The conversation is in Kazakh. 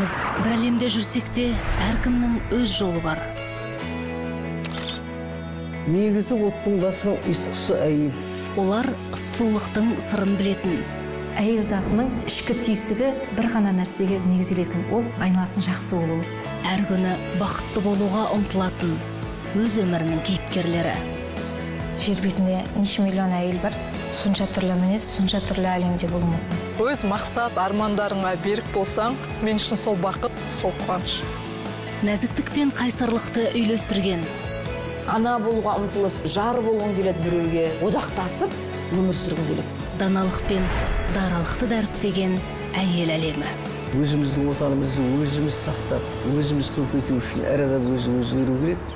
Барлығымыз бір әлемде жүрсек те, әркімнің өз жолы бар. Негізі оттың басының ұйытқысы әйел. Олар сұлулықтың сырын білетін. Әйел затының ішкі түйсігі бір ғана нәрсеге негізделетін, ол айналасының жақсы болуы. Әр күні бақытты болуға ұмтылатын өз өмірінің кейіпкерлері. Жер бетінде неше миллион әйел бар, сонша түрлі мінез, сонша түрлі әлемде болуы мүмкін. Өз мақсат армандарыңа берік болсаң, мен үшін сол бақыт, сол қуаныш. Нәзіктік пен қайсарлықты үйлестірген. Ана болуға ұмтылыс, жар болғың келеді, біреуге одақтасып өмір сүргің келеді. Даналық пен даралықты дәріптеген әйел әлемі. Өзіміздің отанымызды өзіміз сақтап, өзіміз көркейту үшін әр адам өзі өзгеру керек.